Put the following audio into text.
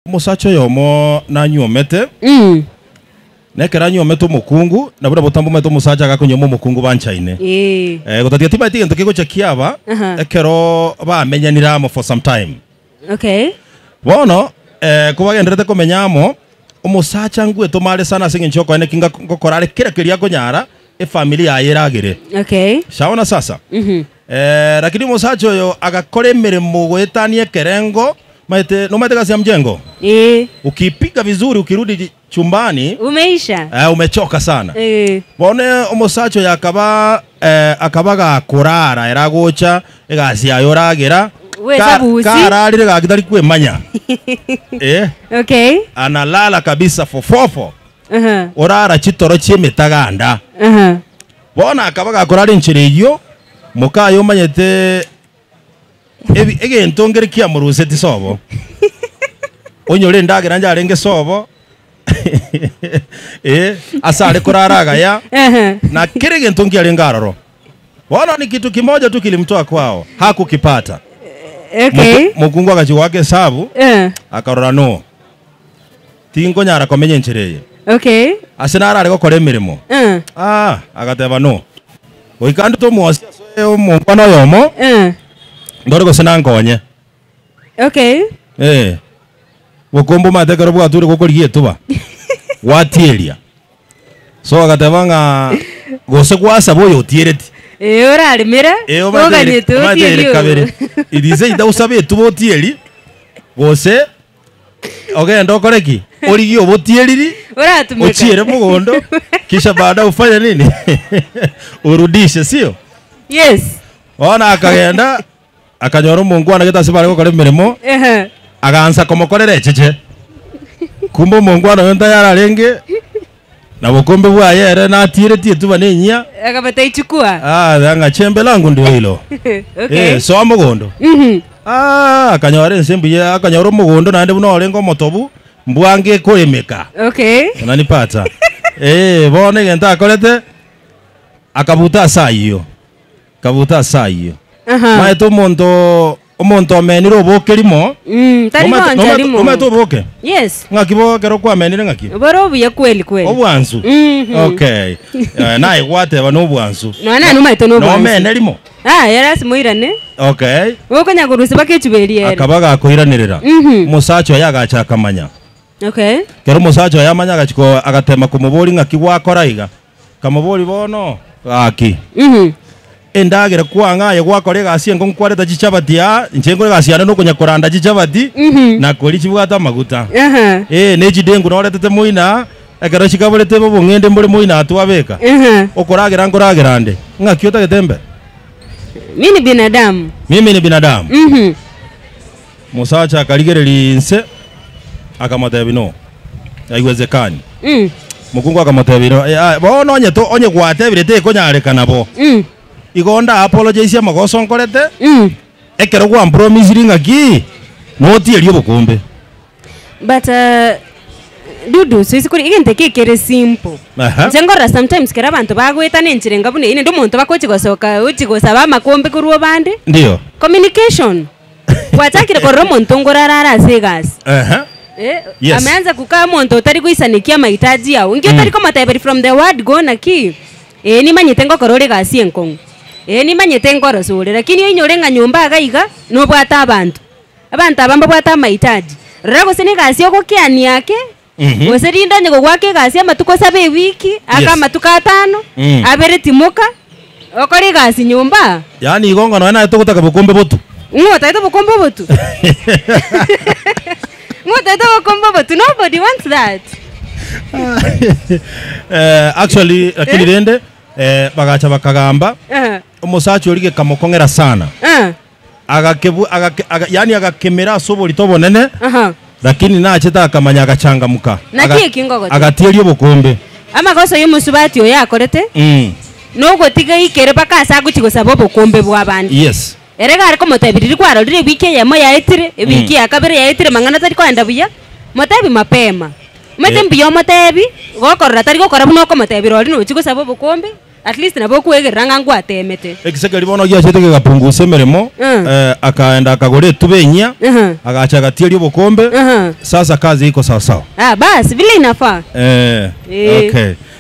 Omosacha oyomo nanyuomete, na ekero anyuomete omokungu, na buna botambe omanyete omosacha agakonyuoma omokungu banchaine. Eh, gotatiga timanyeti egento kegocha kiaba Aha. ekero bamenyanire amo for some time. Okay. Bono eh, kobagendererete komenya amo, omosacha ngwetoma are sana ase eng'encho yokoene ki ngako- ngokora are kera keria akonyara efamiri yaye eragere. Okay. Shaona sasa? Eh, lakini omosacha oyo agakora emeremo goetania ekerengo, maete nomaete gasi ya mjengo? Ee. Ukipiga vizuri ukirudi chumbani Umeisha. eh, umechoka sana. Ee. Bono omosacha oyo akaba eh, akaba gakorara ere agocha egasi yaye oragera Bw'esabusi. kararire gaki tari kwemanya eh, Okay. analala kabisa fofofo Aha. orara chitoro chi'emetaganda Aha. Bono akaba gakorara enchera eyio, mokaye omanyete ebi egento nkere kiamoruseti sobo. Onyore endagera yarenge sobo, eh, ase are korara agaya, Ehe. na kera egento nkiarenge aroro. Bono ni kitu kimoja tu kilimtoa kwao, hakukipata. Okay. Moku- Mokungu agachia goaka esabu, Eh. akarora no, tinkonyara komenya enchera eye. Okay. Ase narare gokora emeremo. Eh. Ah, agateba no. Goika ndute omwosi ase omongwana oyomo, Eh. ndore gose nankonye. Okay. Eh. Bokombe omanyete ekero bwature gokorigia etuba, gwatieria. So agateba ng'a gose gwasaba oyo otiereti. Eh, oraremera. Eh, omanyete ere- Oganyete omanyete ere otieri kabere. oyo. It is either osabe etuba otieri, gose Ogende okore ki? Origie obotieriri, Oratumeka. ochiere mogondo, kisha baada ufanye nini? Urudishe, sio? Yes. Bono akagenda akanyora omongwana gete ase bare gokora emeremo, Ehe. agansa komokorera echeche. Kumbe omongwana oyo ntayari arenge, na bokombe bwaye ere natieretie etuba na enyia, Akabata ichukua. ah, ng'a chembe langu ndio hilo. Okay. Eh, soa mogondo. Mhm. Aah, akanyora ense mbuya, akanyora omogondo naende buna orenge omotobu, mbwange ekoremeka. Okay. Unanipata? Eh, bono egento akorete, akabuta ase ayio, akabuta ase ayio. Aha. Maete omonto omonto omenire oboke rimo, Mm, tari nomanyete- goncha nomanyete- rimo. nomanyete oboke? Yes. Ng'aki bo ekero kwamenire ng'aki? Bore obuya kweli kweli. Obwansu? Mhm. Okay. Eh, naye gwateba nobwansu. Nonya naye nomaete nobwansu. Nomene rimo? Aye lasima oirane. Okay. Gokonya korusia mpaka echuba eria ere. Akaba gakoiranerera. Mhm. Omosacha oye agacha akamanya. Okay. Ekero omosacha oye amanya agachia ko agatema komoboria ng'aki gwakora iga. Akamoboria bono gaki. Mhm. Endagera kwang'a aye gwakora egasi enkong'u kwareta chichabati aa, inche nkore egasi yane nokonya koranda chichabati Mhm. na koria chibwate amaguta. Aha. Ee, ne chidengu noretete moino aa, ekero chikaborete obong'ende mbore moino aa twabeka. Aha. Okoragera nkoragera nde. Ng'aki otagete mbe? Mi ni binadamu. Mimi ni binadamu. Mhm. Omosacha akarigereria inse, akamotebia, No, haiwezekani. Mm. Mokungu akamotebia, No, eh, ah, bono onye to onye gwatebire tekonyarekana bo. Mm. Igo nda apologize amagoso nkorete, Mm. ekero gwampromisiri ng'aki, notierie obokombe. But uh, Dudu, so isiko egento eke ekere simple. Aha. Inche nkorora sometimes kera abanto bagoetana enchera enga buna eyio naende omonto bagochi gosoka ochi gosaba amakombe korwa obande. Ndio. Communication. Gwachakire korora omonto nkorara are ase egasi. Ehe. Eh, Yes. ameanza kukaa omonto otari goisanekia amahitaji ao. Inki otari komoteberia from the word go naki, eh nimanyete ngokora ore egasi enkong'u, eh nimanyete nkorosa ore, lakini oinyore ng'a nyomba iga iga, nobwate abanto. Abanto aba mbabwate amahitaji. Rora gose na egasi ogokeania ake, gose rinde onye gogoaka egasi amatuko saba ewiki, ake Yes. amatuko atano, Mm. abere timoka, okore egasi nyomba. Yaani igo ng'a nonya naye togotaka bokombe botu. Ng'o otagete obokombe obotu? Ng'o otagete obokombe obotu? Nobody wants that. Eh, actually lakini Eh? rende eh, bagacha bakagamba Eh, omosacha oria gekamokong'era sana eh, Agakebu, agake, aga, yaani agakemera ase oborito obonene, Aha. lakini nachete akamanya agachangamuka. Naki Aga- eki ngogoteba? Agatieria obokombe. Amagoso y'omosubati oyo akorete, Mm. nogotiga aikere mpaka ase agochia gosaba obokombe bw'abande. Yes. Ere gare komotebia riria kwarorire ewiki eyemo yaetire, ewiki ya kabere yaetire mang'ana tari koenda buya, motebi mapema. Omanyete Eh. mbuya omotebi, gokorora tari gokora buna okomotebia roria nochia gosaba obokombe. At least nabo okwegerera ng'a ngwatemete. Ekise keria bono giachete kegapungusa emeremo, Mm. eh, akaenda akagora etuba enyia, Aha. agacha agatieria obokombe, Aha. sasa kazi iko sawasawa. Ah, bas vile inafaa. Eh, Eh. okay.